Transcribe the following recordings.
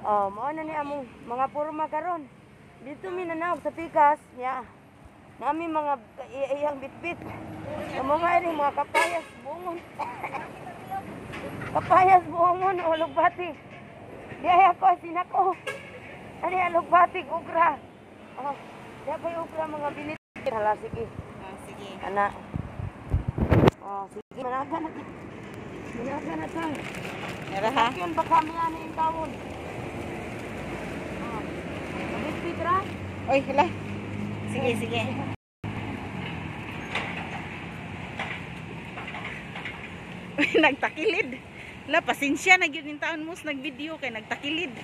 Oh, mao na ni among mga porma karon. Dito mi nanawag sa pikas, nya. Nami mga iyang bitbit. Ang mga ini mga kapayas buongon. Kapayas buongon o lugbati. Di ay ako sinako. Ani alugbati ugra. Oh, di ako ugra mga binit. Hala sige. Oh, sige. Ana. Oh, sige managa na. Managa na ta. Nara ha. Yun baka mi ani yung tawon. Oh. Bitbit ra. Oy, hala. Sige, sige. Nagtakilid. La, pasensya na gyud ning taon mo nagvideo kay nagtakilid.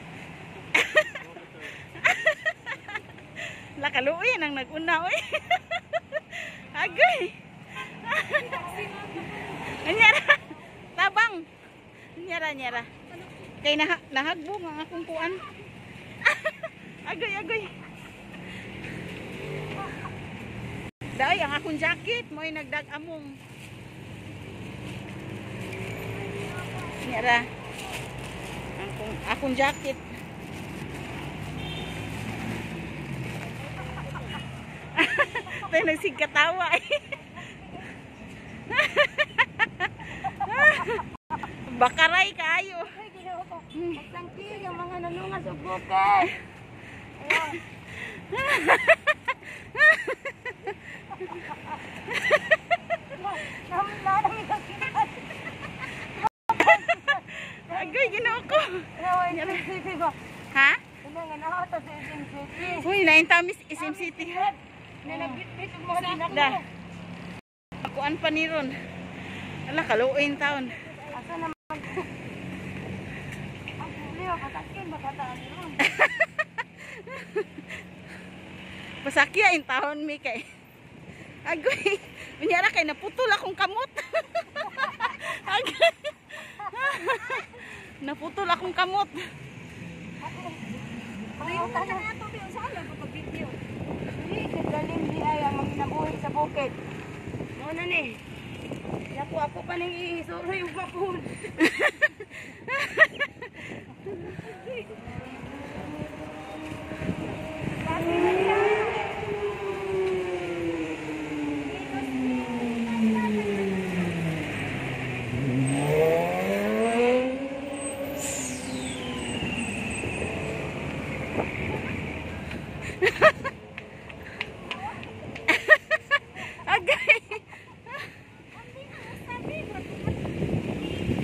La kaluoy nang naguna oy. Agay. Anyara. Tabang. Anyara, anyara. Kay nahagbong ang akong kuan. Agoy, agoy. Day ang akong jacket mo'y nagdag-among. Nyara. Akong jacket. Tayo nagsigkatawa eh. Bakaray kaayo. Ay, ginoo ko. Nagtangki ang mga nanungas og bukid. Agoy, ginoo ko. Ha? Uy, naintamis SM City. Da. Kuan pa ni ron. Ala, kaluoy taon. Asa naman? Ang problema, pasakin, baka ron. Pasakya in taon mi kay. Agoy, unyara kay naputol akong kamot. Agoy. Naputol akong kamot. Ayun na nga ito, saan lang pag-video? Hindi, kagalim di ay ang mga sa bukid. Muna ni. Naku, ako pa nang iisuro yung mapun. Agay.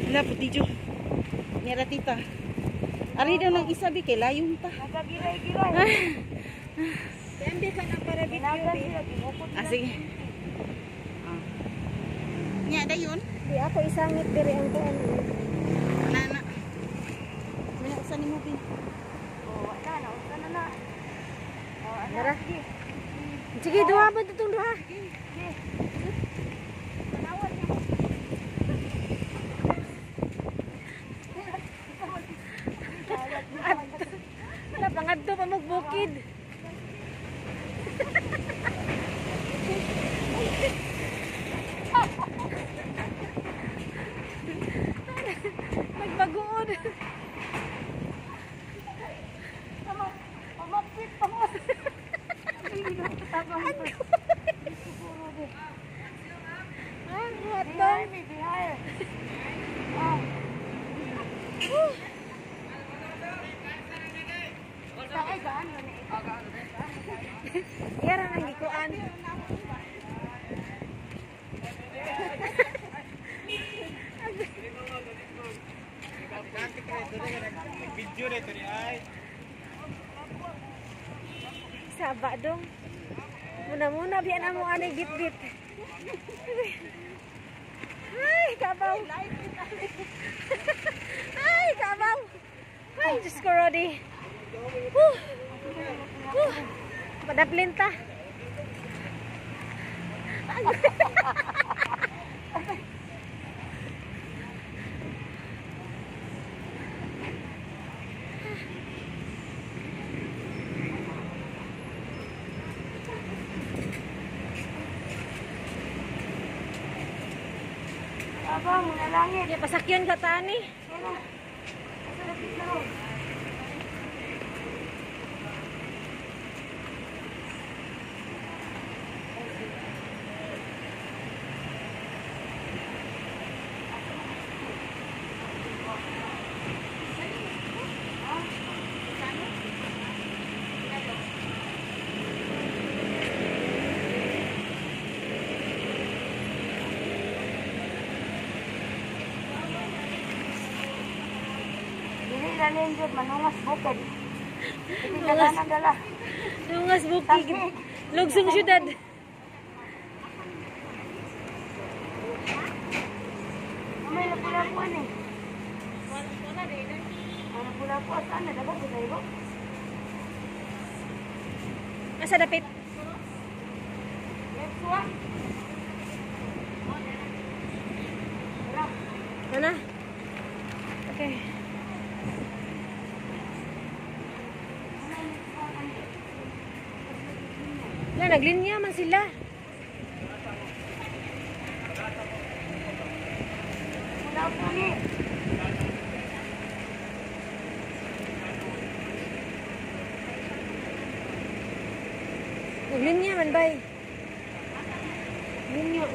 Wala po tidyo. Nira tita. Ari daw ng isa bi kay layong ta. Nagagiray-giray. Pembe ka na para video. Ah, sige. Ah. Nya dayon. Di ako isangit diri ang kuan. Na na. May usa nimo bi. Oh, wala na, usa na na. Oh, ana. Sige. Sige, duha ba itong duha? Sige. Wala, pangadto pa magbukid. Nagbagoon. Pamapit pa mo. Ah, hotdog. Bihar. Ah. Ay, gaan na ni. Yara nang gikuan. Saba dong. Muna-muna biya na mo anay bit-bit. Ay, kabaw. Ay, kabaw. Ay, Diyos ko, Rodi. Whew. Whew. Padaplin ta. Abang, mga langit. Ya, pasakyon ka tani. Asa lapit na ron? Galing jud manungas bukid. Dala na dala. Nungas bukid. Lugsong syudad. May lapu-lapu ani. Lapu-lapu asa na dapat sa tayo. Asa dapit? Let's go. Ana? Okay. Na naglinya man sila. Lapu ni. Naglinya man bay. Linya.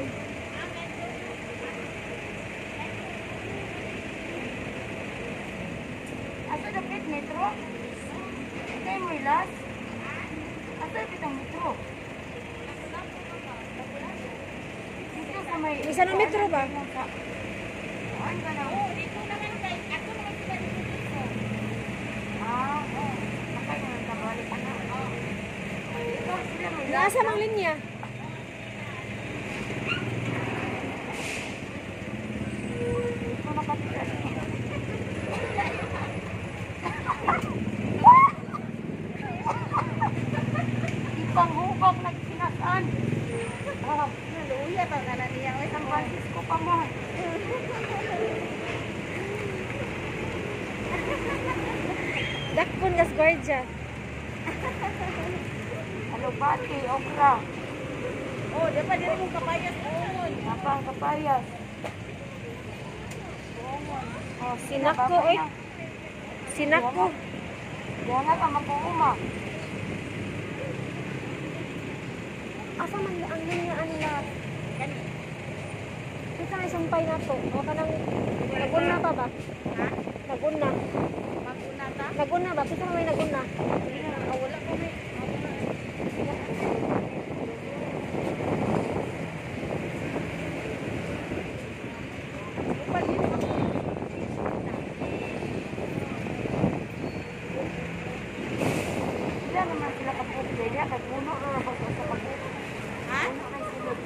Asa dapit metro? Kay mo ilas? Asa dapit ang metro? Dito sa may Isa na metro ba? Kuan ka na. Oh, dito naman kay ato naman sila dito. Ah, oh. Sakay na lang kabalik ana. Oh. Ito sila may las. Nasa mang linya? Dito nakatira. Ipang hubag nagpinasan. Oh, Naluya ta na niya. Oy, San Francisco pa mo. Dakpon gas guardia. Alubati, okra, Oh, dapat diri mong kapayas doon. napang kapayas. Oh, sinako eh. Sinako. Diyan na ka mag-uuma. Asa man ang linya ani na? Kita na sampay na to. O kanang naguna pa ba? Ha? Naguna. Maguna ta? Naguna ba? Kita na may naguna. Ah, wala ko may. Sila naman sila kabuok. Kaya kay puno na ba sa kabuok. Ha? Puno na sulod.